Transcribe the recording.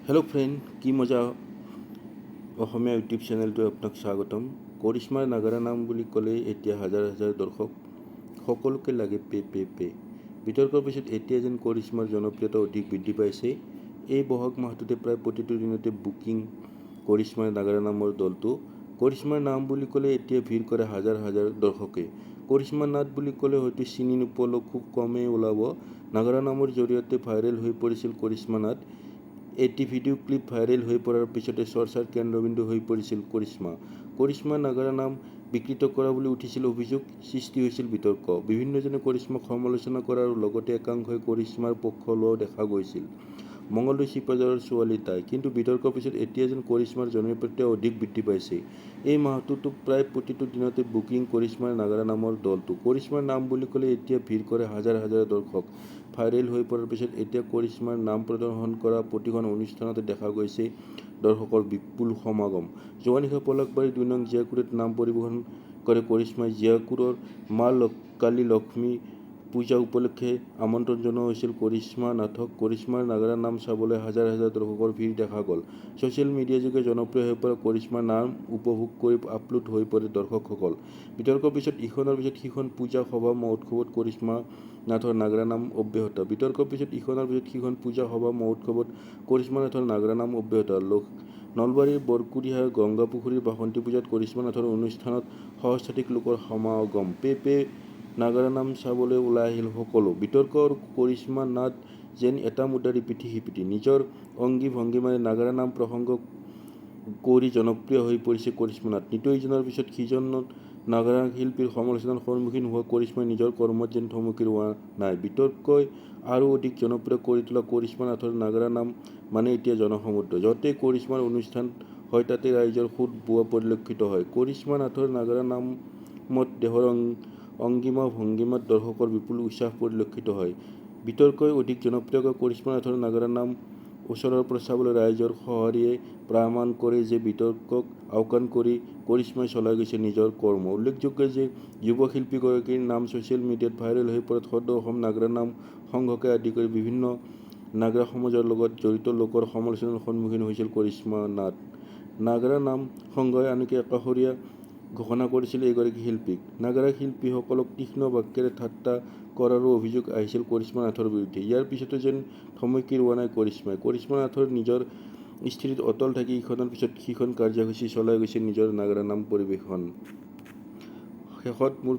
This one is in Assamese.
হেল্ল' ফ্ৰেণ্ড, কি মজা অসমীয়া ইউটিউব চেনেলটোৱে আপোনাক স্বাগতম। কৰিশ্মাৰ নাগাৰা নাম বুলি ক'লেই এতিয়া হাজাৰ হাজাৰ দৰ্শক সকলোকে লাগে পে পে পে। বিতৰ্কৰ পিছত এতিয়া যেন কৰিশ্মাৰ জনপ্ৰিয়তা অধিক বৃদ্ধি পাইছে। এই বহাগ মাহটোতে প্ৰায় প্ৰতিটো দিনতে বুকিং কৰিশ্মাৰ নাগাৰা নামৰ দলটো। কৰিশ্মাৰ নাম বুলি ক'লে এতিয়া ভিৰ কৰে হাজাৰ হাজাৰ দৰ্শকে। কৰিশ্মা নাথ বুলি ক'লে হয়তো চিনি নোপোৱা লোক খুব কমেই ওলাব। নাগাৰা নামৰ জৰিয়তে ভাইৰেল হৈ পৰিছিল কৰিশ্মা নাথ। এটি ভিডিঅ' ক্লিপ ভাইৰেল হৈ পৰাৰ পিছতে চৰ্চাৰ কেন্দ্ৰবিন্দু হৈ পৰিছিল কৰিশ্মা। কৰিশ্মাৰ নাগাৰা নাম বিকৃত কৰা বুলি উঠিছিল অভিযোগ, সৃষ্টি হৈছিল বিতৰ্ক। বিভিন্নজনে কৰিশ্মাক সমালোচনা কৰাৰ লগতে একাংশই কৰিশ্মাৰ পক্ষ লোৱাও দেখা গৈছিল। মঙলদৈ ছিপাঝাৰৰ ছোৱালী তাই। কিন্তু বিতৰ্কৰ পিছত এতিয়া যেন কৰিশ্মাৰ জনপ্ৰিয়তা অধিক বৃদ্ধি পাইছে। এই মাহটোতো প্ৰায় প্ৰতিটো দিনতে বুকিং কৰিশ্মাৰ নাগাৰা নামৰ দলটো। কৰিশ্মাৰ নাম বুলি ক'লে এতিয়া ভিৰ কৰে হাজাৰ হাজাৰ দৰ্শক। ভাইৰেল হৈ পৰাৰ পিছত এতিয়া কৰিশ্মাৰ নাম প্ৰদৰ্শন কৰা প্ৰতিখন অনুষ্ঠানতে দেখা গৈছে দৰ্শকৰ বিপুল সমাগম। যোৱা নিশা পলাশবাৰীৰ ২ নং জীয়াকুৰত নাম পৰিৱেশন কৰে কৰিশ্মাই। জীয়াকুৰৰ মা কালী লক্ষ্মী পূজা উপলক্ষে আমন্ত্ৰণ জনোৱা হৈছিল কৰিশ্মা নাথক। কৰিশ্মাৰ নাগাৰা নাম চাবলৈ হাজাৰ হাজাৰ দৰ্শকৰ ভিৰ দেখা গ'ল। ছচিয়েল মিডিয়াযোগে জনপ্ৰিয় হৈ পৰা কৰিশ্মাৰ নাম উপভোগ কৰি আপ্লুত হৈ পৰে দৰ্শকসকল। বিতৰ্কৰ পিছত ইখনৰ পিছত সিখন পূজা, সভা, মহোৎসৱত কৰিশ্মা নাথৰ নাগাৰা নাম অব্যাহত। বিতৰ্কৰ পিছত ইখনৰ পিছত সিখন পূজা, সভা, মহোৎসৱত কৰিশ্মা নাথৰ নাগাৰা নাম অব্যাহত। নলবাৰীৰ বৰকুঢ়িয়াৰ গংগাপুখুৰীৰ বাসন্তী পূজাত কৰিশ্মা নাথৰ অনুষ্ঠানত সহস্ৰাধিক লোকৰ সমাগম। পে পে নাগাৰা নাম চাবলৈ ওলাই আহিল সকলো। বিতৰ্ক আৰু কৰিশ্মা নাথ যেন এটা মুদ্ৰাৰ ইপিঠি সিপিঠি। নিজৰ অংগী ভংগীমাৰে নাগাৰা নাম প্ৰসংগ কৰি জনপ্ৰিয় হৈ পৰিছে কৰিশ্মা নাথ। নিতৌ ইজনৰ পিছত সিজন নাগাৰা শিল্পীৰ সমালোচনাৰ সন্মুখীন হোৱা কৰিশ্মাই নিজৰ কৰ্মত যেন থমকি ৰোৱা নাই। বিতৰ্কই আৰু অধিক জনপ্ৰিয় কৰি তোলা কৰিশ্মা নাথৰ নাগাৰা নাম মানে এতিয়া জনসমুদ্ৰ। য'তেই কৰিশ্মাৰ অনুষ্ঠান হয় তাতেই ৰাইজৰ সোঁত বোৱা পৰিলক্ষিত হয়। কৰিশ্মা নাথৰ নাগাৰা নামত দেহৰ অংগীমা ভংগীমাত দৰ্শকৰ বিপুল উছাহ পৰিলক্ষিত হয়। বিতৰ্কই অধিক জনপ্ৰিয় কৰা কৰিশ্মা নাথৰ নাগাৰা নাম ওচৰৰ পৰা চাবলৈ ৰাইজৰ সঁহাৰিয়ে প্ৰমাণ কৰে যে বিতৰ্কক আওকাণ কৰি কৰিশ্মাই চলাই গৈছে নিজৰ কৰ্ম। উল্লেখযোগ্য যে যুৱ শিল্পীগৰাকীৰ নাম ছচিয়েল মিডিয়াত ভাইৰেল হৈ পৰাত সদৌ অসম নাগাৰা নাম সংঘকে আদি কৰি বিভিন্ন নাগাৰা সমাজৰ লগত জড়িত লোকৰ সমালোচনাৰ সন্মুখীন হৈছিল কৰিশ্মা নাথ। নাগাৰা নাম সংঘই আনকি একাষৰীয়া ঘোষণা কৰিছিল এইগৰাকী শিল্পীক। নাগাৰা শিল্পীসকলক তীক্ষ্ণ বাক্যেৰে ঠাট্টা কৰাৰো অভিযোগ আহিছিল কৰিশ্মা নাথৰ বিৰুদ্ধে। ইয়াৰ পিছতো যেন থমকি ৰোৱা নাই কৰিশ্মাই। কৰিশ্মা নাথৰ নিজৰ স্থিতিত অটল থাকি ইখনৰ পিছত সিখন কাৰ্যসূচী চলাই গৈছে নিজৰ নাগাৰা নাম পৰিৱেশন। শেষত মোৰ